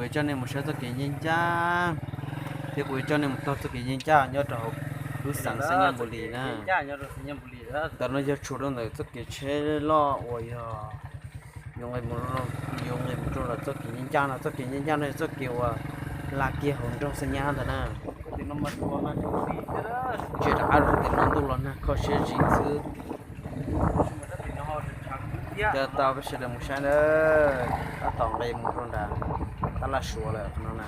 Kuv coj nej mus saib txoj kev ncaj ncaj, thiab kuv yuav coj nej mus taug txoj kev ncaj ncaj nyob rau hauv lub xeev Xeeb Nyab Npus Lis na. Ntawm no yog tshuav rau ntawm txoj kev tsheb loj uas yog yuav nqis mus rau ntawm txoj kev ncaj ncaj no. Txoj kev ncaj ncaj no yog txoj kev uas laj kiag hauv nroog Xeeb Nyab ntawd na. Tsis rov qab rau tim no ntuj los nag kho siab zim xwb. Coj tau peb sawv daws mus saib na, tab tom nqis mus rau nram tab laj Suav lawm no na.